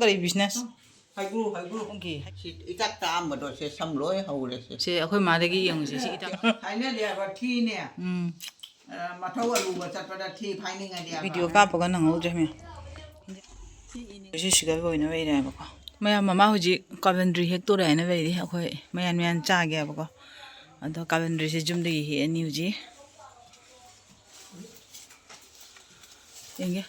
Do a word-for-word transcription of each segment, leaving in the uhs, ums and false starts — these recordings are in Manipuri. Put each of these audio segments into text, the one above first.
ꯀꯔꯤ business? ꯍꯩꯒ꯭ꯔꯨ, ꯍꯩꯒ꯭ꯔꯨ꯫ ꯁꯤ ꯏꯇꯥꯛ ꯇꯥꯛꯑꯝꯕꯗꯣ ꯁꯦ ꯁꯝ ꯂꯣꯏ ꯍꯧꯔꯦ ꯁꯦ꯫ ꯁꯦ, ꯑꯩꯈꯣꯏ ꯃꯥꯗꯒꯤ ꯌꯦꯡꯉꯨꯁꯦ, ꯁꯤ ꯏꯇꯥꯛ꯫ ꯍꯥꯏꯅꯗꯦ ꯍꯥꯏꯕ, ꯊꯤꯅꯦ꯫ ꯎꯝ꯫ ꯑ, ꯃꯊꯧ ꯑꯔꯨꯕ ꯆꯠꯄꯗ ꯊꯤ ꯐꯥꯏꯅꯤꯡꯉꯗꯤ ꯍꯥꯏꯕ꯫ Video ꯀꯥꯞꯄꯒ ꯅꯪꯍꯧꯗ꯭ꯔꯦ ꯃꯌꯥꯝ꯫ ꯁꯤ ꯁꯤꯒꯜ ꯑꯣꯏꯅ ꯂꯩꯔꯦꯕꯀꯣ꯫ ꯃꯌꯥꯝ, ꯃꯃꯥ ꯍꯧꯖꯤꯛ ꯀꯥꯕꯟꯗ꯭ꯔꯤ ꯍꯦꯛ ꯇꯣꯔꯛꯑꯦꯅ ꯂꯩꯔꯤ꯫ ꯑꯩꯈꯣꯏ ꯃꯌꯥꯟ ꯃꯌꯥꯟ ꯆꯥꯒꯦꯕꯀꯣ꯫ ꯑꯗꯣ ꯀꯥꯕꯟꯗ꯭ꯔꯤꯁꯦ ꯌꯨꯝꯗꯒꯤ ꯍꯦꯛꯑꯅꯤ ꯍꯧꯖꯤꯛ꯫ ꯌꯦꯡꯒꯦ꯫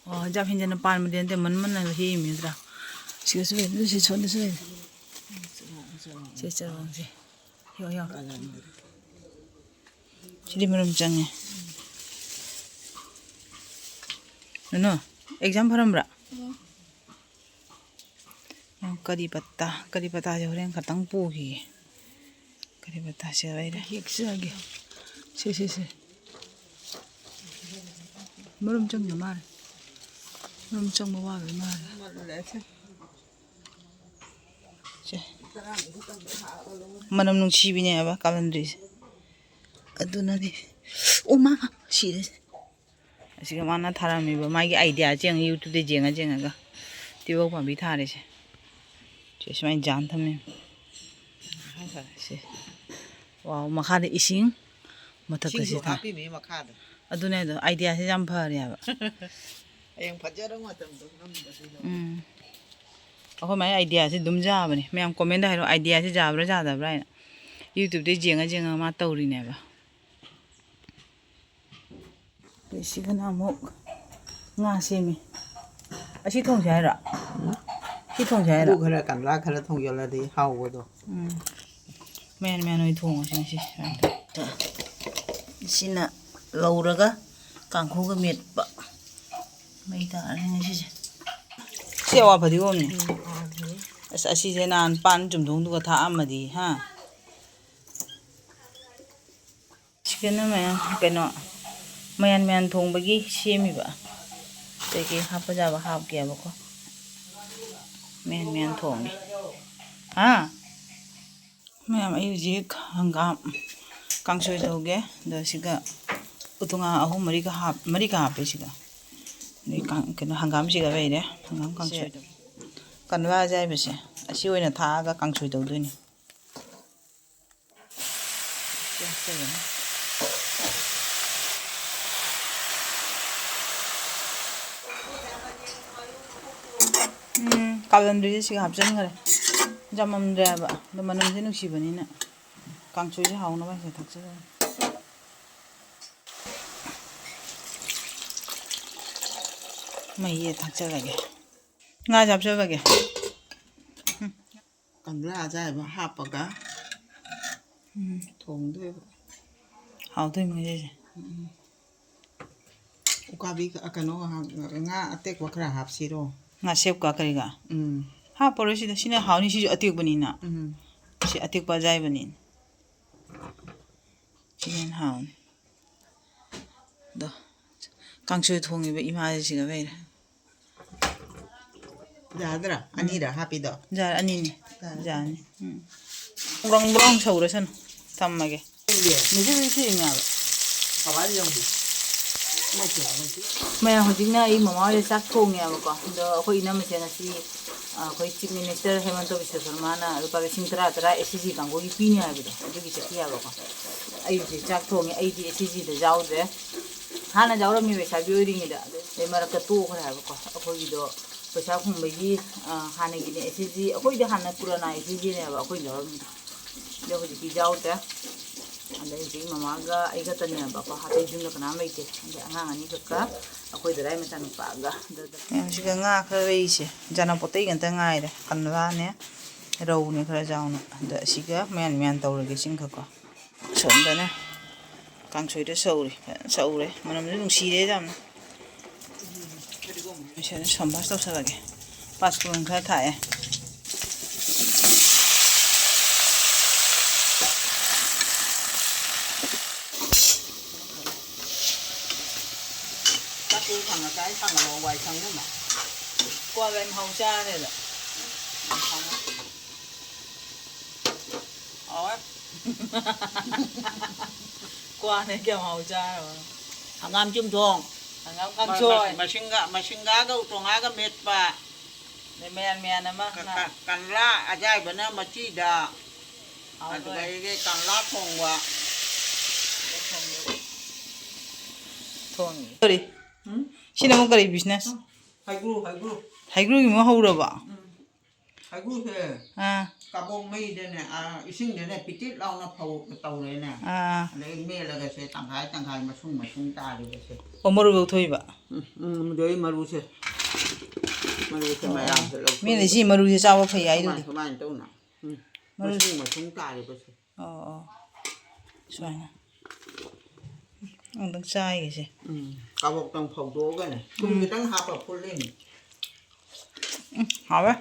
ꯑꯣ, ꯍꯤꯟꯖꯥꯡ ꯍꯦꯟꯖꯟꯅ ꯄꯥꯟꯕꯗꯤ ꯅꯠꯇꯦ, ꯃꯟ ꯃꯟꯅ ꯍꯦꯛꯏꯃꯤꯗ꯭ꯔꯥ? ꯁꯤꯗꯁꯨ ꯂꯩ, ꯁꯤ ꯁꯣꯝꯗꯁꯨ ꯂꯩ꯫ ꯁꯤ ꯆꯔꯣꯡꯁꯦ꯫ ꯌꯣ, ꯌꯣ꯫ ꯁꯤꯗꯤ ꯃꯔꯝ ꯆꯪꯉꯦ꯫ ꯅꯨꯅꯨ, exam ꯐꯔꯝꯕ꯭ꯔꯥ? ꯀꯔꯤ ꯄꯠꯇꯥ, ꯀꯔꯤ ꯄꯠꯇꯥꯁꯦ ꯍꯣꯔꯦꯟ ꯈꯛꯇꯪ ꯄꯨꯈꯤꯒꯦ꯫ ꯀꯔꯤ ꯄꯠꯇꯥꯁꯦ ꯂꯩꯔꯦ꯫ ꯍꯦꯛꯆꯒꯦ꯫ ꯁꯦ, ꯁꯦ, ꯁꯦ꯫ ꯃꯔꯨꯝ ꯆꯪꯗ ꯃꯥꯜꯂꯦ꯫ ꯃꯔꯨꯝ ꯆꯪꯕ ꯋꯥꯕ ꯃꯥꯜꯂꯦ꯫ ꯁꯦ꯫ ꯃꯅꯝ ꯅꯨꯡꯁꯤꯕꯤꯅꯦꯕ ꯀꯥꯂꯟꯗ꯭ꯔꯤꯁꯦ꯫ ꯑꯗꯨꯅꯅꯦ꯫ ꯑꯣ ꯃꯥ, ꯁꯤꯔꯦ꯫ ꯑꯁꯤꯒ ꯃꯥꯅ ꯊꯥꯔꯝꯃꯤꯕ ꯃꯥꯒꯤ ideaꯁꯦ ꯌꯦꯡꯉ, YouTubeꯇ ꯌꯦꯡꯉ ꯌꯦꯡꯉꯒ ꯇꯤꯜꯍꯧ ꯄꯥꯝꯕꯤ ꯊꯥꯔꯤꯁꯦ꯫ ꯁꯤ ꯁꯨꯃꯥꯏꯅ ꯖꯥꯝ ꯊꯝꯃꯦ꯫ ꯁꯤ꯫ ꯋꯥꯎ, ꯃꯈꯥꯗ ꯏꯁꯤꯡ, ꯃꯊꯛꯇ ꯏꯁꯤꯡꯁꯨ ꯁꯤ ꯊꯥ-, ꯍꯥꯞꯄꯤꯕꯅꯤ ꯃꯈꯥꯗ꯫ ꯑꯗꯨꯅꯦ ꯑꯗꯣ, ideaꯁꯦ ꯌꯥꯝ ꯐꯔꯦ ꯍꯥꯏꯕ꯫ ꯍꯌꯦꯡ ꯐꯖꯔ ꯃꯇꯝꯗꯣ ꯉꯝꯗꯕꯤꯗꯣ꯫ ꯎꯝ꯫ ꯑꯩꯈꯣꯏ ꯃꯥꯏ ideaꯁꯦ ꯑꯗꯨꯝ ꯌꯥꯕꯅꯦ꯫ ꯃꯌꯥꯝ commentꯇ ꯍꯥꯏꯔꯣ, ideaꯁꯦ ꯌꯥꯕ꯭ꯔꯥ ꯌꯥꯗꯕ꯭ꯔꯥ ꯍꯥꯏꯅ꯫ YouTubeꯇ ꯌꯦꯡꯉ ꯌꯦꯡꯉꯒ ꯃꯥ ꯇꯧꯔꯤꯅꯦꯕ꯫ ꯑꯗꯩ ꯁꯤꯒꯅ ꯑꯃꯨꯛ ꯉꯥ ꯁꯦꯝꯃꯤ꯫ ꯑꯁꯤ ꯊꯣꯡꯁꯦ ꯍꯥꯏꯔꯣ? ꯁꯤ ꯊꯣꯡꯁꯦ ꯍꯥꯏꯔꯣ? ꯑꯂꯨ ꯈꯔ, ꯀꯪꯂꯥ ꯈꯔ ꯊꯣꯡꯖꯤꯜꯂꯗꯤ ꯍꯥꯎꯕꯗꯣ꯫ ꯎꯝ꯫ ꯃꯌꯥꯟ ꯃꯌꯥꯟ ꯑꯣꯏꯅ ꯊꯣꯡꯉꯁꯤ ꯉꯁꯤ꯫ ꯁꯤꯅ ꯂꯧꯔꯒ ꯀꯥꯡꯈꯧꯒ ꯃꯦꯠꯄ꯫ ꯃꯩ ꯇꯥꯔꯅꯤ ꯉꯁꯤꯁꯦ꯫ ꯁꯤ ꯑꯋꯥ ꯐꯗꯤꯒꯣꯝꯅꯤ꯫ ꯎꯝ, ꯑꯋꯥ ꯐꯗꯤꯒꯣꯝ꯫ ꯑꯁ, ꯑꯁꯤꯁꯦ ꯅꯍꯥꯟ ꯄꯥꯟ ꯆꯨꯝꯊꯣꯡꯗꯨꯒ ꯊꯥꯛꯑꯝꯃꯗꯤ, ꯍꯥ? ꯁꯤꯗꯅ ꯃꯌꯥꯝ ꯀꯩꯅꯣ ꯃꯌꯥꯟ ꯃꯌꯥꯟ ꯊꯣꯡꯕꯒꯤ ꯁꯦꯝꯃꯤꯕ꯫ ꯀꯩꯀꯩ ꯍꯥꯞꯄ ꯌꯥꯕ ꯍꯥꯞꯀꯦꯕꯀꯣ꯫ ꯃꯌꯥꯟ ꯃꯌꯥꯟ ꯊꯣꯡꯉꯦ꯫ ꯍꯥ? ꯃꯌꯥꯝ, ꯑꯩ ꯍꯧꯖꯤꯛ ꯍꯪꯒꯥꯝ ꯀꯥꯡꯁꯣꯏ ꯇꯧꯒꯦ꯫ ꯑꯗꯣ ꯁꯤꯒ ꯎꯇꯨꯉꯥ ꯑꯍꯨꯝ ꯃꯔꯤꯒ ꯍꯥꯞ-, ꯃꯔꯤꯒ ꯍꯥꯞꯄꯦ ꯁꯤꯒ꯫ ꯑꯗꯩ ꯀꯥꯡ-, ꯀꯩꯅꯣ, ꯍꯪꯒꯥꯝꯁꯤꯒ ꯂꯩꯔꯦ꯫ ꯍꯪꯒꯥꯝ ꯀꯥꯡꯁꯣꯏ ꯇꯧ-, ꯀꯥꯡꯂꯥ ꯑꯌꯥꯏꯕꯁꯦ ꯑꯁꯤ ꯑꯣꯏꯅ ꯊꯥꯛꯑꯒ ꯀꯥꯡꯁꯣꯏ ꯇꯧꯗꯣꯏꯅꯤ꯫ ꯁꯤ ꯍꯥꯞꯆꯜꯂꯅꯤ꯫ ꯎꯝ, ꯀꯥꯞꯂꯝꯗ꯭ꯔꯤꯁꯦ ꯁꯤꯒ ꯍꯥꯞꯆꯤꯟꯈ꯭ꯔꯦ꯫ ꯌꯥꯝꯃꯝꯗ꯭ꯔꯦ ꯍꯥꯏꯕ꯫ ꯑꯗꯣ ꯃꯅꯝꯁꯦ ꯅꯨꯡꯁꯤꯕꯅꯤꯅ ꯀꯥꯡꯁꯣꯏꯁꯦ ꯍꯥꯎꯅꯕ ꯍꯥꯏꯁꯦ ꯊꯥꯛꯆꯜꯂꯅꯤ꯫ ꯃꯍꯤ ꯊꯥꯛꯆꯜꯂꯒꯦ꯫ ꯉꯥꯁꯦ ꯍꯥꯞꯆꯜꯂꯒꯦ꯫ ꯎꯝ꯫ ꯀꯪꯂꯥ ꯑꯖꯥꯏꯕ ꯍꯥꯞꯄꯒ ꯎꯝ꯫ ꯊꯣꯡꯗꯣꯏꯕ꯫ ꯍꯥꯎꯗꯣꯏ ꯃꯣꯏꯁꯦ꯫ ꯎꯝ꯫ ꯎꯀꯥꯕꯤ ꯀ-, ꯀꯩꯅꯣ, ꯉꯥ ꯑꯇꯦꯛꯄ ꯈꯔ ꯍꯥꯞꯁꯤꯔꯣ? ꯉꯥꯁꯦꯞꯀ ꯀꯔꯤꯒ? ꯎꯝ꯫ ꯍꯥꯞꯄꯔꯣꯏ ꯁꯤꯗ꯫ ꯁꯤꯅ ꯍꯥꯎꯅꯤ, ꯁꯤꯁꯨ ꯑꯇꯦꯛꯄꯅꯤꯅ꯫ ꯎꯝ꯫ ꯁꯤ ꯑꯇꯦꯛꯄ ꯑꯖꯥꯏꯕꯅꯤꯅ꯫ ꯁꯤꯅ ꯍꯦꯟꯅ ꯍꯥꯎꯅꯤ꯫ ꯑꯗꯣ ꯀꯥꯡꯁꯣꯏ ꯊꯣꯡꯉꯤꯕ ꯏꯃꯥꯁꯤꯒ ꯂꯩꯔꯦ꯫ ꯌꯥꯗ꯭ꯔꯥ? ꯎꯝ꯫ ꯑꯅꯤꯔ ꯍꯥꯞꯄꯤꯗꯣ? ꯖꯥꯔ ꯑꯅꯤꯅꯤ꯫ ꯖꯥꯔ꯫ ꯖꯥꯔ ꯑꯅꯤ꯫ ꯎꯝ꯫ ꯕ꯭ꯔꯣꯡ ꯕ꯭ꯔꯣꯡ ꯁꯧꯔꯁꯅꯨ꯫ ꯊꯝꯃꯒꯦ꯫ ꯌꯦꯡꯒꯦ꯫ ꯃꯁꯤ ꯍꯧꯖꯤꯛ ꯁꯦꯡꯉꯦ ꯍꯥꯏꯕ꯫ ꯀꯃꯥꯏꯅ ꯌꯦꯡꯒꯦ? ꯃꯣꯏ ꯁꯦꯡꯉꯦ, ꯃꯣꯏ ꯁꯦꯡꯉꯦ꯫ ꯃꯌꯥꯝ ꯍꯧꯖꯤꯛꯅ ꯑꯩ ꯃꯃꯥ ꯍꯣꯏꯗ ꯆꯥꯛ ꯊꯣꯡꯉꯦꯕꯀꯣ꯫ ꯑꯗꯣ ꯑꯩꯈꯣꯏ ꯏꯅꯝꯃꯁꯦ ꯉꯁꯤ, ꯑ, ꯑꯩꯈꯣꯏ Chief Minister ꯍꯦꯃꯟꯇ ꯕꯤꯁ꯭ꯋ ꯁꯔꯃꯥꯅ ꯂꯨꯄꯥ ꯂꯤꯁꯤꯡ ꯇꯔꯥ ꯇꯔꯥ S H G ꯀꯥꯡꯕꯨꯒꯤ ꯄꯤꯅꯤ ꯍꯥꯏꯕꯗꯣ, ꯑꯗꯨꯒꯤ ꯆꯠꯈꯤ ꯍꯥꯏꯕꯀꯣ꯫ ꯑꯩꯁꯦ ꯆꯥꯛ ꯊꯣꯡꯉꯦ, ꯑꯩꯗꯤ S H G ꯗ ꯌꯥꯎꯗ꯭ꯔꯦ꯫ ꯍꯥꯟꯅ ꯌꯥꯎꯔꯝꯃꯤ ꯂꯩꯁꯥꯕꯤ ꯑꯣꯏꯔꯤꯉꯩꯗ, ꯑꯗꯩ ꯃꯔꯛꯇ ꯇꯣꯛꯈ꯭ꯔꯦ ꯍꯥꯏꯕꯀꯣ꯫ ꯑꯩꯈꯣꯏꯒꯤꯗꯣ ꯄꯩꯁꯥ ꯈꯨꯝꯕꯒꯤ, ꯑ, ꯍꯥꯟꯅꯒꯤꯅꯦ S H G, ꯑꯩꯈꯣꯏꯗꯤ ꯍꯥꯟꯅ ꯄꯨꯔꯥꯅꯥ S H G ꯅꯦꯕ ꯑꯩꯈꯣꯏꯅ ꯌꯥꯎꯔꯝꯃꯤꯗꯣ꯫ ꯑꯗꯣ ꯍꯧꯖꯤꯛꯇꯤ ꯌꯥꯎꯗ꯭ꯔꯦ꯫ ꯑꯗꯩ ꯍꯧꯖꯤꯛ ꯃꯃꯥꯒ ꯑꯩ ꯈꯛꯇꯅꯦꯕꯀꯣ, ꯑꯇꯩ ꯌꯨꯝꯗ ꯀꯅꯥꯝ ꯂꯩꯇꯦ꯫ ꯑꯗꯩ ꯑꯉꯥꯡ ꯑꯅꯤꯈꯛꯀ ꯑꯩꯈꯣꯏ ꯗꯗꯥꯏ ꯃꯆꯥꯅꯨꯄꯥꯒ꯫ ꯑꯗꯨꯗ ꯃꯌꯥꯝꯁꯤꯒ ꯉꯥ ꯈꯔ ꯂꯩꯔꯤꯁꯦ, ꯖꯥꯅꯄꯣꯠꯇꯩ ꯉꯥꯛꯇ ꯉꯥꯏꯔꯦ꯫ ꯀꯪꯂꯥꯅꯦ, ꯔꯧꯅꯦ ꯈꯔ ꯆꯥꯎꯅ꯫ ꯑꯗ ꯑꯁꯤꯒ ꯃꯌꯥꯟ ꯃꯌꯥꯟ ꯇꯧꯔꯒꯦ ꯁꯤꯡꯈꯛꯀꯣ꯫ ꯑꯁꯣꯝꯗꯅ ꯀꯥꯡꯁꯣꯏꯗ ꯁꯧꯔꯤ, ꯐꯖꯅ ꯁꯧꯔꯦ꯫ ꯃꯅꯝꯁꯨ ꯅꯨꯡꯁꯤꯔꯦ ꯌꯥꯝꯅ꯫ ꯁꯤꯗ ꯁꯝꯕꯥꯁ ꯇꯧꯁꯜꯂꯒꯦ꯫ ꯄꯥꯁꯄꯣꯔꯟ ꯈꯔ ꯊꯥꯛꯑꯦ꯫ ꯆꯥꯛꯇꯨ ꯊꯥꯡꯒꯠꯀꯥꯏ ꯊꯥꯡꯒꯠꯂꯣ, ꯋꯥꯏ ꯁꯪꯅꯕ꯫ ꯀ꯭ꯋꯥ ꯂꯩ ꯃꯍꯥꯎ ꯆꯥꯔꯦꯗ꯫ ꯍꯥꯎꯋꯦ꯫ ꯀ꯭ꯋꯥꯅꯦ ꯀꯌꯥꯝ ꯍꯥꯎ ꯆꯥꯔꯕ? ꯍꯪꯒꯥꯝ ꯆꯨꯝꯊꯣꯡ꯫ ꯍꯪꯒꯥꯝ ꯀꯥꯡꯁꯣꯏ꯫ ꯃ-, ꯃ-, ꯃꯁꯤꯡꯒ, ꯃꯁꯤꯡꯒꯥꯒ ꯎꯇꯣꯡꯉꯥꯒ ꯃꯦꯠꯄ꯫ ꯑꯗꯩ ꯃꯌꯥꯟ ꯃꯌꯥꯟ ꯑꯃ ꯀ-, ꯉꯥ꯫ ꯀ-, ꯀꯪꯂꯥ ꯑꯖꯥꯏꯕꯅ ꯃꯆꯤꯗ꯫ ꯍꯥꯎꯗꯣꯏ꯫ ꯑꯗꯨꯗꯒꯤ ꯀꯪꯂꯥ ꯊꯣꯡꯕ꯫ ꯊꯣꯡꯉꯤ꯫ ꯀꯔꯤ? ꯎꯝ? ꯁꯤꯅ ꯑꯃꯨꯛ ꯀꯔꯤ business? ꯍꯩꯒ꯭ꯔꯨ, ꯍꯩꯒ꯭ꯔꯨ꯫ ꯍꯩꯒ꯭ꯔꯨꯒꯤ ꯑꯃꯨꯛ ꯍꯧꯔꯕ? ꯎꯝ꯫ ꯍꯩꯒ꯭ꯔꯨꯁꯦ ꯑꯥ꯫ ꯀꯕꯣꯛ ꯃꯩꯗꯅꯦ, ꯑꯥ, ꯏꯁꯤꯡꯗꯅꯦ ꯄꯤꯇꯤꯠ ꯂꯥꯎꯅ ꯐꯧ ꯇꯧꯔꯦꯅꯦ꯫ ꯑꯥ꯫ ꯑꯗꯩ ꯃꯦꯠꯂꯒꯁꯦ ꯇꯪꯈꯥꯏ ꯇꯪꯈꯥꯏ ꯃꯁꯨꯡ ꯃꯁꯨꯡ ꯇꯥꯔꯤꯕꯁꯦ꯫ ꯑꯣ, ꯃꯔꯨ ꯂꯧꯊꯣꯛꯏꯕ? ꯎꯝ, ꯎꯝ, ꯑꯗꯨꯗꯩ ꯃꯔꯨꯁꯦ, ꯃꯔꯨꯁꯦ ꯑꯣ꯫ ꯃꯌꯥꯝꯁꯦ ꯂꯧꯊꯣꯛ-, ꯃꯤꯅ ꯁꯤ ꯃꯔꯨꯁꯦ ꯆꯥꯕ ꯐꯩ ꯍꯥꯏꯗꯨꯗꯤ꯫ ꯁꯨꯃꯥꯏ, ꯁꯨꯃꯥꯏꯅ ꯇꯧꯅ꯫ ꯎꯝ꯫ ꯃꯔꯨ-, ꯃꯁꯨꯡ ꯃꯁꯨꯡ ꯇꯥꯔꯤꯕꯁꯦ꯫ ꯑꯣ, ꯑꯣ꯫ ꯁꯨꯃꯥꯏꯅ꯫ ꯑꯃꯨꯛꯇꯪ ꯆꯥꯏꯒꯦꯁꯦ꯫ ꯎꯝ꯫ ꯀꯥꯕꯣꯛꯇꯪ ꯐꯧꯗꯣꯛꯑꯒꯅꯦ꯫ ꯊꯨꯝ ꯎꯝ꯫ ꯈꯤꯇꯪ ꯍꯥꯞꯄ ꯐꯨꯠꯂꯤꯅꯤ꯫ ꯎꯝ, ꯍꯥꯎꯋꯦ꯫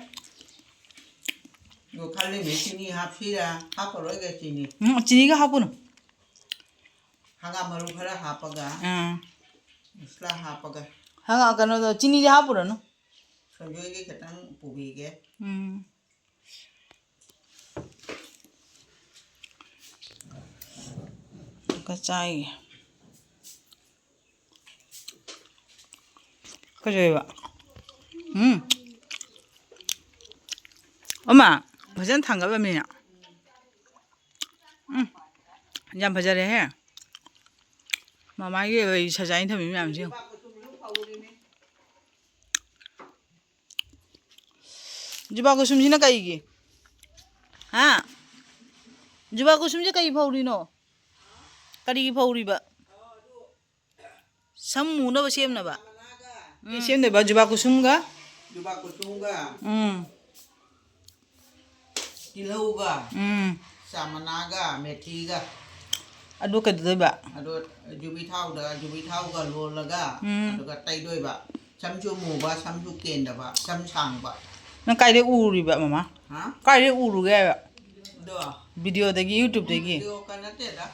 ꯑꯗꯨ ꯈꯜꯂꯤꯅꯤ, ꯆꯤꯅꯤ ꯍꯥꯞꯁꯤꯔꯥ, ꯍꯥꯞꯄꯔꯣꯏꯒꯦ ꯆꯤꯅꯤ꯫ ꯎꯝ, ꯆꯤꯅꯤꯒ ꯍꯥꯞꯄꯨꯅꯨ꯫ ꯍꯪꯒꯥꯝ ꯃꯔꯨ ꯈꯔ ꯍꯥꯞꯄꯒ꯫ ꯑꯥ꯫ ꯃꯁꯂꯥ ꯍꯥꯞꯄꯒ꯫ ꯍꯪꯒꯥ-, ꯀꯩꯅꯣꯗꯣ, ꯆꯤꯅꯤꯗꯤ ꯍꯥꯞꯄꯨꯔꯅꯨ꯫ ꯁꯣꯏꯗꯣꯏꯒꯤ ꯈꯤꯇꯪ ꯄꯨꯕꯤꯒꯦ꯫ ꯎꯝ꯫ ꯑꯃꯨꯛꯀ ꯆꯥꯏꯒꯦ꯫ ꯀꯩꯗꯧꯋꯦꯕ? ꯎꯝ꯫ ꯑꯃ, ꯐꯖꯅ ꯊꯥꯡꯒꯠꯂꯝꯃꯤꯅ꯫ ꯎꯝ꯫ ꯌꯥꯝ ꯐꯖꯔꯦꯍꯦ꯫ ꯃꯃꯥꯒꯤ ꯂꯩ ꯁꯖꯥꯏꯅ ꯊꯝꯃꯤ ꯃꯌꯥꯝꯁꯦ ꯌꯦꯡꯉꯨ꯫ ꯖꯨꯕꯥ ꯀꯨꯁꯨꯝꯁꯤꯅ ꯀꯩꯒꯤ? ꯍꯥ? ꯖꯨꯕꯥ ꯀꯨꯁꯨꯝꯁꯦ ꯀꯩ ꯐꯧꯔꯤꯅꯣ? ꯀꯔꯤꯒꯤ ꯐꯧꯔꯤꯕ? ꯁꯝ ꯃꯨꯅꯕ ꯁꯦꯝꯅꯕ? ꯎꯝ꯫ ꯁꯦꯝꯗꯣꯏꯕ ꯖꯨꯕꯥ ꯀꯨꯁꯨꯝꯒ? ꯖꯨꯕꯥ ꯀꯨꯁꯨꯝꯒ꯫ ꯎꯝ꯫ ꯇꯤꯜꯍꯧꯒ, ꯎꯝ꯫ ꯆꯥꯃꯅꯥꯒ, ꯃꯦꯊꯤꯒ꯫ ꯑꯗꯨ ꯀꯩꯗꯧꯗꯣꯏꯕ? ꯑꯗꯣ ꯌꯨꯕꯤ ꯊꯥꯎꯗ, ꯌꯨꯕꯤ ꯊꯥꯎꯒ ꯂꯣꯜꯂꯒ, ꯎꯝ꯫ ꯑꯗꯨꯒ ꯇꯩꯗꯣꯏꯕ꯫ ꯁꯝꯁꯨ ꯃꯨꯕ, ꯁꯝꯁꯨ ꯀꯦꯟꯗꯕ, ꯁꯝ ꯁꯥꯡꯕ꯫ ꯅꯪ ꯀꯥꯏꯗꯩ ꯎꯔꯤꯕ, ꯃꯃꯥ? ꯍꯥ? ꯀꯥꯏꯗꯩ ꯎꯔꯨꯒꯦ ꯍꯥꯏꯕ? ꯑꯗꯣ ꯚꯤꯗꯤꯑꯣꯗꯒꯤ, YouTubeꯇꯒꯤ? ꯚꯤꯗꯤꯑꯣꯒ ꯅꯠꯇꯦꯗ꯫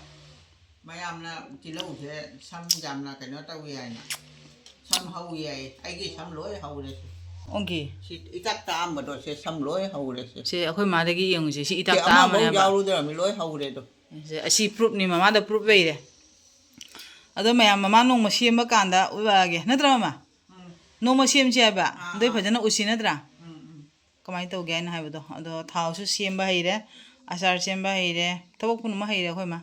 ꯃꯌꯥꯝꯅ ꯇꯤꯜꯍꯧꯁꯦ ꯁꯝ ꯌꯥꯝꯅ ꯀꯩꯅꯣ ꯇꯧꯏ ꯍꯥꯏꯅ꯫ ꯁꯝ ꯍꯧꯏ ꯍꯥꯏꯌꯦ꯫ ꯑꯩꯒꯤ ꯁꯝ ꯂꯣꯏ ꯍꯧꯔꯦ ꯁꯦ꯫ ꯑꯣꯀꯦ꯫ ꯁꯤ ꯏꯇꯥꯛ ꯇꯥꯛꯑꯝꯕꯗꯣ ꯁꯦ ꯁꯝ ꯂꯣꯏ ꯍꯧꯔꯦ ꯁꯦ꯫ ꯁꯦ, ꯑꯩꯈꯣꯏ ꯃꯥꯗꯒꯤ ꯌꯦꯡꯉꯨꯁꯦ꯫ ꯁꯤ ꯏꯇꯥꯛ ꯁꯦ ꯑꯃꯐꯧ ꯇꯥꯛꯑꯝꯕꯅꯦꯕ꯫ ꯌꯥꯎꯔꯨꯗ꯭ꯔꯕꯅꯤ, ꯂꯣꯏ ꯍꯧꯔꯦ ꯑꯗꯣ꯫ ꯁꯦ, ꯑꯁꯤ proofꯅꯤ, ꯃꯃꯥꯗ proof ꯂꯩꯔꯦ꯫ ꯑꯗꯣ ꯃꯌꯥꯝ ꯃꯃꯥ ꯅꯣꯡꯃ ꯁꯦꯝꯕ ꯀꯥꯟꯗ ꯎꯠꯂꯛꯑꯒꯦ, ꯅꯠꯇ꯭ꯔꯥ ꯃꯃꯥ? ꯎꯝ꯫ ꯅꯣꯡꯃ ꯁꯦꯝꯁꯦ ꯍꯥꯏꯕ꯫ ꯑꯥ, ꯑꯗꯨꯏ ꯑꯥ꯫ ꯐꯖꯅ ꯎꯠꯁꯤ, ꯅꯠꯇ꯭ꯔꯥ? ꯎꯝ, ꯎꯝ꯫ ꯀꯃꯥꯏꯅ ꯇꯧꯒꯦ ꯍꯥꯏꯅ ꯍꯥꯏꯕꯗꯣ꯫ ꯑꯗꯣ ꯊꯥꯎꯁꯨ ꯁꯦꯝꯕ ꯍꯩꯔꯦ, ꯑꯆꯥꯔ ꯁꯦꯝꯕ ꯍꯩꯔꯦ, ꯊꯕꯛ ꯄꯨꯝꯅꯃꯛ ꯍꯩꯔꯦ ꯑꯩꯈꯣꯏ ꯃꯥ꯫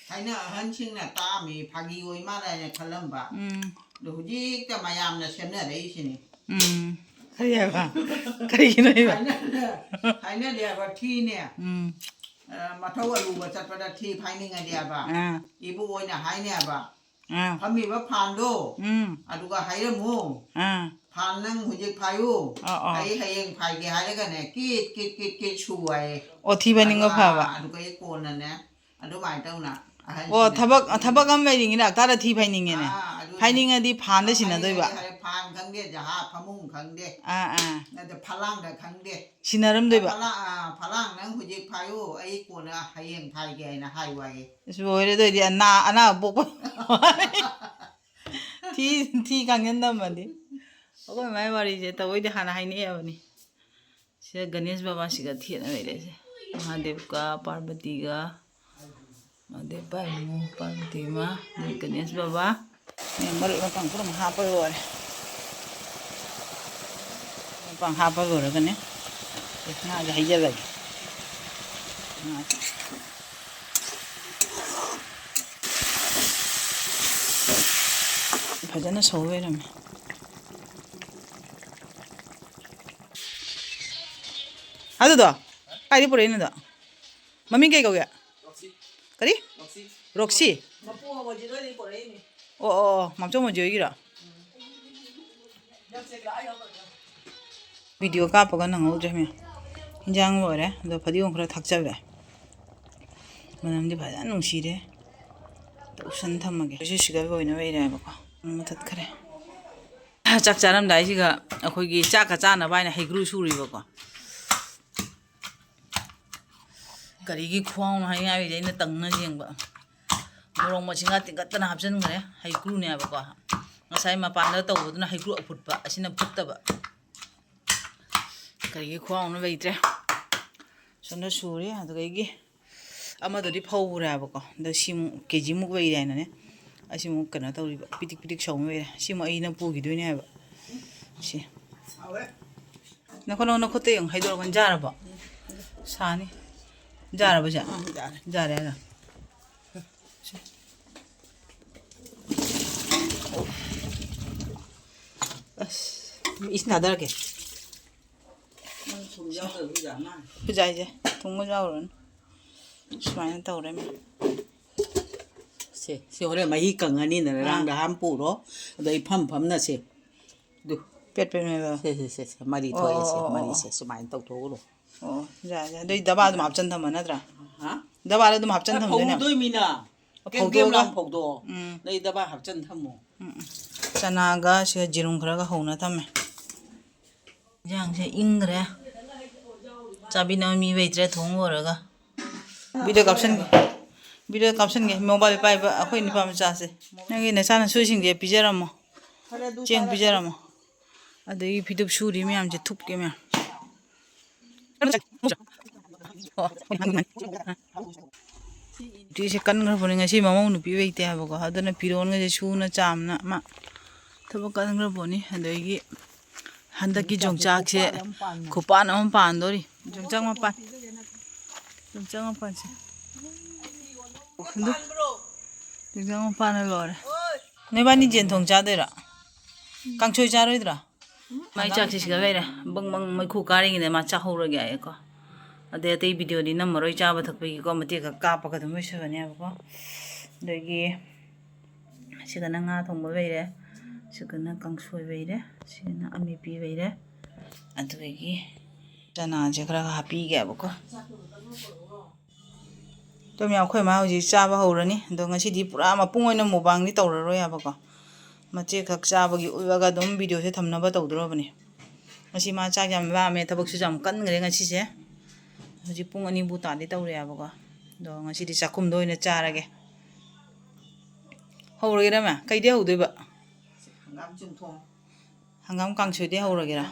ꯊꯥꯏꯅ ꯑꯍꯟꯁꯤꯡꯅ ꯇꯥꯛꯑꯝꯃꯤ, ꯐꯥꯒꯤ ꯑꯣꯏ ꯃꯥꯜꯂꯦ ꯍꯥꯏꯅ ꯈꯜꯂꯝꯕ꯫ ꯎꯝ꯫ ꯑꯗꯣ ꯍꯧꯖꯤꯛꯇ ꯃꯌꯥꯝꯅ ꯁꯦꯝꯅꯔꯛꯏꯁꯤꯅꯤ꯫ ꯎꯝ꯫ ꯀꯔꯤ ꯍꯥꯏꯕ? ꯀꯔꯤꯒꯤꯅꯣ ꯍꯥꯏꯕ? ꯍꯥꯏꯅꯗꯦ, ꯍꯥꯏꯅꯗꯦ ꯍꯥꯏꯕ, ꯊꯤꯅꯦ꯫ ꯎꯝ꯫ ꯑ, ꯃꯊꯧ ꯑꯂꯨꯕ ꯆꯠꯄꯗ ꯊꯤ ꯐꯥꯏꯅꯤꯡꯉꯗꯤ ꯍꯥꯏꯕ꯫ ꯑꯥ꯫ ꯏꯕꯣꯛ ꯑꯣꯏꯅ ꯍꯥꯏꯅꯦ ꯍꯥꯏꯕ꯫ ꯑꯥ꯫ ꯐꯝꯃꯤꯕ ꯐꯥꯟꯗꯣ, ꯎꯝ꯫ ꯑꯗꯨꯒ ꯍꯥꯏꯔꯝꯃꯨ꯫ ꯑꯥ꯫ "ꯐꯥꯟ ꯅꯪ ꯍꯧꯖꯤꯛ ꯐꯥꯏꯌꯨ꯫ ꯑꯥ, ꯑꯥ꯫ ꯑꯩ ꯍꯌꯦꯡ ꯐꯥꯏꯒꯦ" ꯍꯥꯏꯔꯒꯅꯦ, ꯀꯤꯠ, ꯀꯤꯠ, ꯀꯤꯠ, ꯀꯤꯠ ꯁꯨ ꯍꯥꯏꯌꯦ꯫ ꯑꯣ, ꯊꯤ ꯐꯥꯏꯅꯤꯡꯕ ꯑꯗꯨꯒ, ꯐꯕ꯫ ꯑꯥ, ꯑꯗꯨꯒ ꯑꯩ ꯀꯣꯟꯅꯅꯦ, ꯑꯗꯨꯃꯥꯏꯅ ꯇꯧꯅ ꯑꯣ, ꯑꯍꯟꯁꯤꯡꯅ ꯊꯕꯛ, ꯇꯥꯛꯄꯤ꯫ ꯊꯕꯛ ꯑꯃ ꯂꯩꯔꯤꯉꯩꯗ ꯍꯞꯇꯥꯗ ꯊꯤ ꯐꯥꯏꯅꯤꯡꯉꯦꯅꯦ꯫ ꯑꯥ, ꯑꯗꯨꯅꯦ꯫ ꯐꯥꯏꯅꯤꯡꯉꯗꯤ ꯐꯥꯟꯗ ꯐꯥꯟ ꯁꯤꯟꯅꯗꯣꯏꯕ꯫ ꯐꯥꯏꯅꯤꯡꯉꯗꯤ ꯍꯥꯏꯔꯦ, ꯐꯥꯟ ꯈꯪꯗꯦ, ꯖꯍꯥ ꯐꯃꯨꯡ ꯈꯪꯗꯦ꯫ ꯑꯥ, ꯑꯥ꯫ ꯑꯗ ꯐꯂꯥꯡꯗ ꯈꯪꯗꯦ꯫ ꯁꯤꯟꯅꯔꯝꯗꯣꯏꯕ꯫ "ꯐꯂꯥꯡ, ꯑꯥ, ꯐꯂꯥꯡ ꯅꯪ ꯍꯧꯖꯤꯛ ꯐꯥꯏꯌꯨ, ꯑꯩ ꯀꯣꯟꯅ ꯍꯌꯦꯡ ꯐꯥꯏꯒꯦ" ꯍꯥꯏꯅ ꯍꯥꯏꯌꯨ ꯍꯥꯏꯌꯦ꯫ ꯑꯁ, ꯂꯣꯏꯔꯦ, ꯑꯗꯨ ꯑꯣꯏꯗꯤ ꯑꯅꯥ-, ꯑꯅꯥꯕ ꯄꯣꯛꯄ꯫ ꯊꯤ, ꯊꯤ ꯀꯥꯡꯖꯟ ꯊꯝꯃꯗꯤ꯫ ꯑꯩꯈꯣꯏ ꯃꯥꯏ ꯋꯥꯔꯤꯁꯦ ꯇꯧꯕꯩꯗꯤ ꯍꯥꯟꯅ ꯍꯥꯏꯅꯤꯡꯉꯕꯅꯤ꯫ ꯁꯤꯗ ꯒꯅꯦꯁ ꯕꯕꯥꯁꯤꯒ ꯊꯦꯠꯅ ꯂꯩꯔꯦꯁꯦ꯫ ꯃꯍꯥꯗꯦꯕꯀ, ꯄꯥꯔꯕꯇꯤꯒ, ꯃꯍꯥꯗꯦꯕ ꯏꯃꯨ, ꯄꯥꯔꯕꯇꯤ ꯏꯃꯥ, ꯑꯗꯩ ꯒꯅꯦꯁ ꯕꯕꯥ꯫ ꯃꯔꯣꯏ ꯃꯄꯥꯡ ꯄꯨꯝꯅꯃꯛ ꯍꯥꯞꯄ ꯂꯣꯏꯔꯦ꯫ ꯃꯄꯥꯡ ꯍꯥꯞꯄ ꯂꯣꯏꯔꯒꯅꯦ, ꯑꯦ, ꯉꯥꯁꯦ ꯍꯩꯖꯤꯜꯂꯒꯦ꯫ ꯉꯥꯁꯦ ꯐꯖꯅ ꯁꯧ ꯂꯩꯔꯝꯃꯦ꯫ ꯑꯗꯨꯗꯣ ꯀꯥꯏꯗꯩ ꯄꯨꯔꯛꯏꯅꯣꯗꯣ? ꯃꯃꯤꯡ ꯀꯩ ꯀꯧꯒꯦ? ꯀꯔꯤ? ꯔꯣꯛꯁꯤ? ꯃꯄꯨ ꯑꯃꯣꯏꯖꯤꯗꯣꯏꯗꯤ ꯄꯨꯔꯛꯏꯅꯦ꯫ ꯑꯣ, ꯑꯣ, ꯑꯣ, ꯃꯥꯝꯆꯧ ꯃꯣꯏꯖꯤ ꯍꯣꯏꯒꯤꯔꯣ? ꯚꯤꯗꯤꯑꯣ ꯀꯥꯞꯄꯒ ꯅꯪꯍꯧꯗ꯭ꯔꯦ ꯃꯌꯥꯝ꯫ ꯏꯟꯖꯥꯡ ꯂꯣꯏꯔꯦ, ꯑꯗꯣ ꯐꯗꯤꯒꯣꯝ ꯈꯔ ꯊꯥꯛꯆꯜꯂꯦ꯫ ꯃꯅꯝꯗꯤ ꯐꯖꯅ ꯅꯨꯡꯁꯤꯔꯦ꯫ ꯇꯧꯁꯟ ꯊꯝꯃꯒꯦ꯫ ꯁꯤ ꯁꯤꯒ ꯂꯣꯏꯅ ꯂꯩꯔꯦꯕꯀꯣ꯫ ꯃꯨꯊꯠꯈ꯭ꯔꯦ꯫ ꯆꯥꯛ ꯆꯥꯔꯝꯗꯥꯏꯁꯤꯒ ꯑꯩꯈꯣꯏꯒꯤ ꯆꯥꯛꯀ ꯆꯥꯅꯕ ꯍꯥꯏꯅ ꯍꯩꯀ꯭ꯔꯨ ꯁꯨꯔꯤꯕꯀꯣ꯫ ꯀꯔꯤꯒꯤ ꯈ꯭ꯋꯥꯡꯅꯣ ꯍꯥꯏꯅꯤꯡꯉꯥꯏꯗꯤ ꯑꯩꯅ ꯇꯪꯅ ꯌꯦꯡꯕ꯫ ꯃꯣꯔꯣꯛ ꯃꯁꯤꯡꯒ ꯇꯤꯡꯈꯠꯇꯅ ꯍꯥꯞꯆꯤꯟꯈ꯭ꯔꯦ꯫ ꯍꯩꯀ꯭ꯔꯨꯅꯦꯕꯀꯣ꯫ ꯉꯁꯥꯏ ꯃꯄꯥꯟꯗ ꯇꯧꯕꯗꯨꯅ ꯍꯩꯀ꯭ꯔꯨ ꯑꯐꯨꯠꯄ, ꯑꯁꯤꯅ ꯐꯨꯠꯇꯕ꯫ ꯀꯔꯤꯒꯤ ꯈ꯭ꯋꯥꯡꯅꯣ ꯂꯩꯇ꯭ꯔꯦ꯫ ꯁꯣꯝꯗ ꯁꯨꯔꯦ꯫ ꯑꯗꯨꯗꯒꯤ ꯑꯃꯗꯨꯗꯤ ꯐꯧꯈ꯭ꯔꯦꯕꯀꯣ꯫ ꯑꯗꯣ ꯁꯤꯃꯨꯛ ꯀꯦ ꯖꯤꯃꯨꯛ ꯂꯩꯔꯦ ꯍꯥꯏꯅꯅꯦ꯫ ꯑꯁꯤꯃꯨꯛ ꯀꯩꯅꯣ ꯇꯧꯔꯤꯕ, ꯄꯤꯗꯤꯛ ꯄꯤꯗꯤꯛ ꯁꯧꯕ ꯂꯩꯔꯦ꯫ ꯁꯤꯃꯨꯛ ꯑꯩꯅ ꯄꯨꯈꯤꯗꯣꯏꯅꯦ ꯍꯥꯏꯕ꯫ ꯁꯤ꯫ ꯅꯈꯨꯠ, ꯅꯈꯨꯠꯇ ꯌꯦꯡꯉꯨ, ꯍꯩꯗꯣꯔꯛꯀꯅꯤ꯫ ꯖꯥꯔꯕꯣ? ꯁꯥꯅꯤ꯫ ꯖꯥꯔꯕꯣ ꯁꯦ? ꯎꯝ, ꯖꯥꯔꯦ꯫ ꯖꯥꯔꯦ ꯍꯥꯏꯔꯣ? ꯁꯦ꯫ ꯑꯁ, ꯏꯁꯤꯡ ꯊꯥꯗꯔꯛꯀꯦ꯫ ꯅꯪ ꯊꯨꯝ ꯌꯥꯎꯗꯕꯗꯨ ꯌꯥꯝ ꯃꯥꯜꯂꯦ꯫ ꯈꯨꯖꯥꯏꯁꯦ ꯊꯨꯝꯒ ꯌꯥꯎꯔꯨꯔꯅꯨ꯫ ꯁꯨꯃꯥꯏꯅ ꯇꯧꯔꯦ꯫ ꯁꯦ, ꯁꯤ ꯍꯣꯔꯦꯟ ꯃꯍꯤ ꯀꯪꯉꯅꯤꯗꯅ, ꯑꯥ꯫ ꯔꯥꯡꯗ ꯍꯥꯝ ꯄꯨꯔꯣ꯫ ꯑꯗꯣ ꯑꯩ ꯐꯝ ꯐꯝꯅ ꯁꯦ꯫ ꯑꯗꯨ꯫ ꯄꯦꯠ ꯄꯦꯠ ꯅꯣꯏꯕ꯫ ꯁꯦ, ꯁꯦ, ꯁꯦ, ꯁꯦ, ꯃꯔꯤ ꯑꯣ, ꯊꯣꯛꯑꯦ ꯁꯦ, ꯑꯣ, ꯑꯣ, ꯃꯔꯤ ꯑꯣ꯫ ꯁꯦ, ꯁꯨꯃꯥꯏꯅ ꯇꯧꯊꯣꯛꯎꯔꯣ꯫ ꯑꯣ, ꯌꯥꯏ, ꯌꯥꯏ꯫ ꯑꯗꯨꯏ ꯗꯕꯥ ꯑꯗꯨꯝ ꯍꯥꯞꯆꯟ ꯊꯝꯕ ꯅꯠꯇ꯭ꯔꯥ? ꯍꯥ? ꯗꯕꯥꯗ ꯑꯗꯨꯝ ꯍꯥꯞꯆꯟ ꯑ, ꯊꯝꯗꯣꯏꯅꯦ? ꯐꯧꯗꯣꯏꯃꯤꯅ꯫ ꯑꯣ, ꯀꯦꯝ ꯀꯦꯝ ꯐꯧꯗꯣꯛꯑꯒ? ꯂꯥꯎ ꯐꯧꯗꯣꯛꯑꯣ꯫ ꯎꯝ꯫ ꯅꯣꯏ ꯗꯕꯥ ꯍꯥꯞꯆꯟ ꯊꯝꯃꯣ꯫ ꯎꯝ, ꯎꯝ꯫ ꯆꯅꯥꯒ ꯁꯤꯒ ꯌꯦꯔꯨꯝ ꯈꯔꯒ ꯍꯧꯅ ꯊꯝꯃꯦ꯫ ꯏꯟꯖꯥꯡꯁꯦ ꯏꯪꯈ꯭ꯔꯦ꯫ ꯆꯥꯕꯤꯅꯕ ꯃꯤ ꯂꯩꯇ꯭ꯔꯦ ꯊꯣꯡ ꯂꯣꯏꯔꯒ꯫ ꯚꯤꯗꯤꯑꯣ ꯀꯥꯞꯁꯟꯒꯦ꯫ ꯚꯤꯗꯤꯑꯣ ꯀꯥꯞꯁꯟꯒꯦ꯫ ꯃꯣꯕꯥꯏꯜ ꯄꯥꯏꯕ ꯑꯩꯈꯣꯏ ꯅꯨꯄꯥ ꯃꯆꯥꯁꯦ꯫ ꯅꯪꯒꯤ ꯅꯆꯥꯅꯁꯨꯁꯤꯡꯁꯦ ꯄꯤꯖꯔꯝꯃꯣ꯫ ꯆꯦꯡ ꯄꯤꯖꯔꯝꯃꯣ꯫ ꯑꯗꯒꯤ ꯐꯤꯗꯨꯞ ꯁꯨꯔꯤ ꯃꯌꯥꯝꯁꯦ ꯊꯨꯞꯀꯦ ꯃꯌꯥꯝ꯫ ꯅꯨꯄꯤꯁꯦ ꯀꯟꯈ꯭ꯔꯕꯅꯤ ꯉꯁꯤ ꯃꯃꯧ ꯅꯨꯄꯤ ꯂꯩꯇꯦ ꯍꯥꯏꯕꯀꯣ, ꯑꯗꯨꯅ ꯐꯤꯔꯣꯟꯒꯁꯦ ꯁꯨꯅ ꯆꯥꯝꯅ ꯃꯥ ꯊꯕꯛ ꯀꯟꯈ꯭ꯔꯕꯅꯤ꯫ ꯑꯗꯒꯤ ꯍꯟꯗꯛꯀꯤ ꯌꯣꯡꯆꯥꯛꯁꯦ ꯈꯨꯄꯥꯟ ꯑꯃ ꯄꯥꯟꯗꯣꯔꯤ꯫ ꯌꯣꯡꯆꯥꯛ ꯃꯄꯥꯟ, ꯌꯣꯡꯆꯥꯛ ꯃꯄꯥꯟꯁꯦ꯫ ꯑꯗꯨ ꯌꯣꯡꯆꯥꯛ ꯃꯄꯥꯟꯅ ꯂꯣꯏꯔꯦ꯫ ꯅꯣꯏꯕꯥꯅꯤ ꯌꯦꯟ ꯊꯣꯡ ꯆꯥꯗꯣꯏꯔꯣ? ꯀꯥꯡꯁꯣꯏ ꯆꯥꯔꯣꯏꯗ꯭ꯔꯣ? ꯃꯥꯏ ꯆꯥꯛꯁꯤ ꯁꯤꯗ ꯂꯩꯔꯦ꯫ ꯕꯪ ꯕꯪ ꯃꯩꯈꯨ ꯀꯥꯔꯤꯉꯩꯗ ꯃꯥ ꯆꯥꯍꯧꯔꯒꯦ ꯍꯥꯏꯌꯦꯀꯣ꯫ ꯑꯗꯩ ꯑꯇꯩ ꯚꯤꯗꯤꯑꯣꯗꯤ ꯅꯝꯃꯔꯣꯏ, ꯆꯥꯕ ꯊꯛꯄꯒꯤꯀꯣ ꯃꯇꯦꯛ ꯈꯛ ꯀꯥꯞꯄꯒ ꯑꯗꯨꯝ ꯂꯣꯏꯁꯤꯜꯂꯅꯦꯕꯀꯣ꯫ ꯑꯗꯒꯤ ꯁꯤꯗꯅ ꯉꯥ ꯊꯣꯡꯕ ꯂꯩꯔꯦ, ꯁꯤꯗꯅ ꯀꯥꯡꯁꯣꯏ ꯂꯩꯔꯦ, ꯁꯤꯗꯅ ꯑꯃꯦꯠꯄꯤ ꯂꯩꯔꯦ꯫ ꯑꯗꯨꯗꯒꯤ ꯆꯅꯥꯁꯦ ꯈꯔ ꯍꯥꯞꯄꯤꯒꯦꯕꯀꯣ꯫ ꯑꯗꯨꯝ ꯌꯥꯝ, ꯑꯩꯈꯣꯏ ꯃꯥ ꯍꯧꯖꯤꯛ ꯆꯥꯕ ꯍꯧꯔꯅꯤ꯫ ꯑꯗꯣ ꯉꯁꯤꯗꯤ ꯄꯨꯔꯥ ꯃꯄꯨꯡ ꯑꯣꯏꯅ ꯃꯨꯛꯕꯥꯡꯗꯤ ꯇꯧꯔꯔꯣꯏ ꯍꯥꯏꯕꯀꯣ꯫ ꯃꯆꯦꯠ ꯈꯛ ꯆꯥꯕꯒꯤ ꯎꯠꯂꯒ ꯑꯗꯨꯝ ꯚꯤꯗꯤꯑꯣꯁꯦ ꯊꯝꯅꯕ ꯇꯧꯗꯣꯔꯕꯅꯤ꯫ ꯉꯁꯤ ꯃꯥ ꯆꯥꯛ ꯌꯥꯝ ꯂꯥꯝꯃꯦ, ꯊꯕꯛꯁꯨ ꯌꯥꯝ ꯀꯟꯈ꯭ꯔꯦ ꯉꯁꯤꯁꯦ꯫ ꯍꯧꯖꯤꯛ ꯄꯨꯡ ꯑꯅꯤꯕꯨ ꯇꯥꯗꯤ ꯇꯧꯔꯦ ꯍꯥꯏꯕꯀꯣ꯫ ꯑꯗꯣ ꯉꯁꯤꯗꯤ ꯆꯥꯛꯈꯨꯝꯗ ꯑꯣꯏꯅ ꯆꯥꯔꯒꯦ꯫ ꯍꯧꯔꯒꯦꯔ ꯃꯥ? ꯀꯩꯗꯤ ꯍꯧꯗꯣꯏꯕ? ꯍꯪꯒꯥꯝ ꯆꯨꯝꯊꯣꯡ꯫ ꯍꯪꯒꯥꯝ ꯀꯥꯡꯁꯣꯏꯗꯤ ꯍꯧꯔꯒꯦꯔꯥ?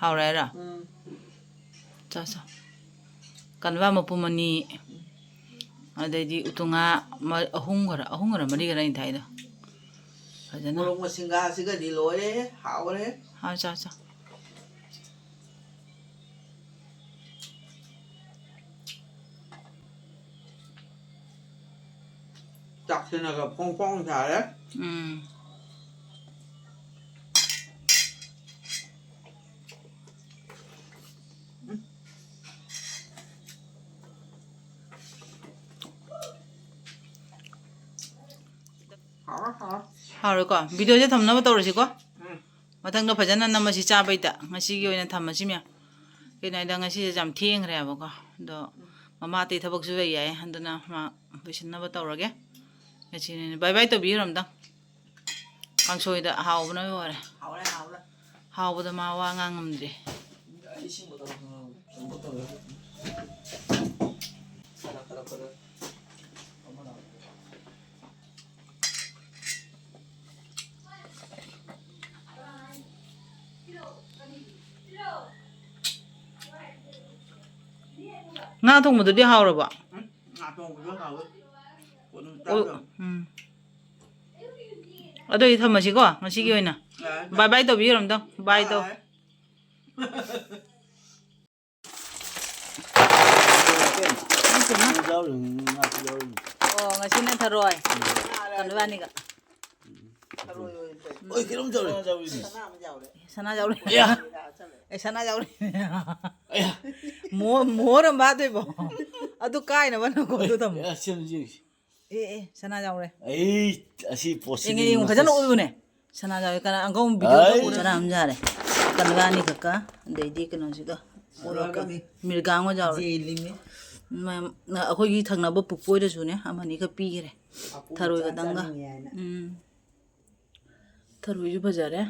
ꯍꯥꯎꯔꯦ ꯍꯥꯏꯔꯣ? ꯎꯝ꯫ ꯆꯥ, ꯆꯥ꯫ ꯀꯟꯕ ꯃꯄꯨꯝ ꯑꯅꯤ, ꯑꯗꯩꯗꯤ ꯎꯇꯨꯉꯥ ꯃ-, ꯑꯍꯨꯝ ꯈꯔ, ꯑꯍꯨꯝ ꯈꯔ ꯃꯔꯤ ꯈꯔ ꯑꯩꯅ ꯊꯥꯏꯗꯣ꯫ ꯐꯖꯅ꯫ ꯃꯣꯔꯣꯛ ꯃꯁꯤꯡꯒꯥꯁꯤꯒꯗꯤ ꯂꯣꯏꯔꯦ, ꯍꯥꯎꯔꯦ꯫ ꯍꯥꯎ, ꯆꯥ, ꯆꯥ꯫ ꯆꯥꯛꯁꯤꯅꯒ ꯐꯣꯡ ꯐꯣꯡ ꯁꯥꯔꯦ꯫ ꯎꯝ꯫ ꯍꯥꯎꯔꯦ, ꯍꯥꯎꯔꯦ꯫ ꯍꯥꯎꯔꯦꯀꯣ? ꯚꯤꯗꯤꯑꯣꯁꯦ ꯊꯝꯅꯕ ꯇꯧꯔꯁꯤꯀꯣ? ꯎꯝ꯫ ꯃꯊꯪꯗ ꯐꯖꯅ ꯅꯝꯃꯁꯤ ꯆꯥꯕꯩꯗ꯫ ꯉꯁꯤꯒꯤ ꯑꯣꯏꯅ ꯊꯝꯃꯁꯤ ꯃꯌꯥꯝ꯫ ꯀꯩꯅꯣ ꯍꯥꯏꯗ ꯉꯁꯤꯁꯦ ꯌꯥꯝ ꯊꯦꯡꯈ꯭ꯔꯦꯕꯀꯣ꯫ ꯑꯗꯣ ꯃꯃꯥ ꯑꯇꯩ ꯊꯕꯛꯁꯨ ꯂꯩ ꯍꯥꯏ꯫ ꯑꯗꯨꯅ ꯃꯥ ꯂꯣꯏꯁꯤꯟꯅꯕ ꯇꯧꯔꯒꯦ꯫ ꯉꯁꯤꯅꯤꯅꯦ꯫ ꯕꯥꯏ ꯕꯥꯏ ꯇꯧꯕꯤꯔꯣ ꯑꯝꯇꯪ꯫ ꯀꯥꯡꯁꯣꯏꯗ ꯍꯥꯎꯕꯅ ꯂꯣꯏꯔꯦ꯫ ꯍꯥꯎꯔꯦ, ꯍꯥꯎꯔꯦ꯫ ꯍꯥꯎꯕꯗ ꯃꯥ ꯋꯥ ꯉꯥꯡ ꯉꯝꯗ꯭ꯔꯦ꯫ ꯑꯩ ꯏꯁꯤꯡ ꯕꯣꯇꯜ ꯑꯃ ꯁꯨꯝ ꯕꯣꯇꯜ ꯑꯃ꯫ ꯁꯥꯒꯠꯂꯛꯄꯗ ꯑꯃ ꯂꯥꯛꯑꯣ꯫ ꯉꯥ ꯊꯣꯡꯕꯗꯨꯗꯤ ꯍꯥꯎꯔꯕꯣ? ꯎꯝ, ꯉꯥ ꯊꯣꯡꯕꯗꯣ ꯍꯥꯎꯋꯦ꯫ ꯀꯣꯟꯅ ꯑꯣ, ꯆꯥꯔꯒ꯫ ꯎꯝ꯫ ꯑꯗꯨ ꯑꯣꯏꯗꯤ ꯊꯝꯃꯁꯤꯀꯣ, ꯉꯁꯤꯒꯤ ꯑꯣꯏꯅ꯫ ꯌꯥꯔꯦ, ꯌꯥꯔꯦ꯫ ꯕꯥꯏ ꯕꯥꯏ ꯇꯧꯕꯤꯔꯣ ꯑꯝꯇꯪ꯫ ꯕꯥꯏ ꯇꯧ꯫ ꯌꯥꯔꯦ꯫ ꯑꯣ, ꯉꯁꯤꯅ ꯊꯔꯣꯏ꯫ ꯀꯩꯅꯣ ꯏꯕꯥꯅꯤꯒ꯫ ꯊꯔꯣꯏ ꯑꯣꯏꯅ ꯇꯧ꯫ ꯑꯣꯏ, ꯀꯩꯅꯣꯝ ꯇꯧꯔꯦ꯫ ꯁꯅꯥ ꯑꯃ ꯌꯥꯎꯔꯦ꯫ ꯁꯅꯥ ꯌꯥꯎꯔꯦ꯫ ꯑꯌꯥ꯫ ꯑꯦ, ꯁꯅꯥ ꯌꯥꯎꯔꯦ꯫ ꯑꯌꯥ꯫ ꯃꯣ-, ꯃꯣꯍꯣꯔ ꯑꯃ ꯍꯥꯞꯇꯣꯏꯕꯣ? ꯑꯗꯨ ꯀꯥꯏꯅꯕ ꯅꯪꯀꯣ ꯑꯗꯨ ꯊꯝꯃꯣ꯫ ꯑꯦ, ꯁꯤ ꯍꯧꯖꯤꯛ꯫ ꯑꯦ, ꯑꯦ, ꯁꯅꯥ ꯌꯥꯎꯔꯦ꯫ ꯑꯩ ꯑꯁꯤ ꯄꯣꯠꯁꯤꯗꯤ ꯌꯦꯡꯉꯦ, ꯌꯦꯡꯉꯨ, ꯐꯖꯅ ꯃꯁꯤ ꯎꯠꯂꯨꯅꯦ꯫ ꯁꯅꯥ ꯌꯥꯎꯔꯦ꯫ ꯀꯅꯥ ꯑꯪꯀꯧ ꯕꯤꯗꯤꯑꯣ ꯑꯩ ꯇꯧꯕ ꯁꯅꯥ ꯑꯃ ꯌꯥꯔꯦ꯫ ꯀꯟꯕ ꯑꯅꯤꯈꯛꯀ, ꯑꯗꯩꯗꯤ ꯀꯩꯅꯣꯁꯤꯒ, ꯃꯣꯔꯣꯛꯀ, ꯃꯤꯔꯒꯥꯡ ꯑꯣꯏ ꯌꯥꯎꯔꯦ꯫ ꯖꯦꯂꯤꯅꯦ꯫ ꯃ-, ꯑꯩꯈꯣꯏꯒꯤ ꯊꯪꯅꯕ ꯄꯨꯄꯨ ꯍꯣꯏꯗꯁꯨꯅꯦ, ꯑꯃꯅꯤꯈꯛ ꯄꯤꯈꯔꯦ꯫ ꯑꯄꯨ ꯊꯔꯣꯏ ꯃꯆꯥ ꯈꯛꯇꯪꯒ꯫ ꯆꯥꯅꯤꯡꯉꯦ ꯍꯥꯏꯅ꯫ ꯎꯝ꯫ ꯊꯔꯣꯏꯁꯨ ꯐꯖꯔꯦ꯫